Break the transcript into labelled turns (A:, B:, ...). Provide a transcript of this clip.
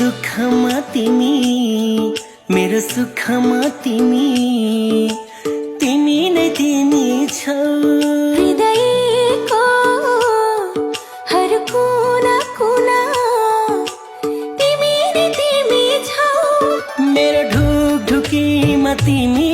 A: दुःखमा तिमी, मेरो सुखमा तिमी, तिमी नै तिमी छौ।
B: हृदयको हर कुना कुना तिमी नै तिमी छौ।
A: मेरो ढुकढुकीमा तिमी,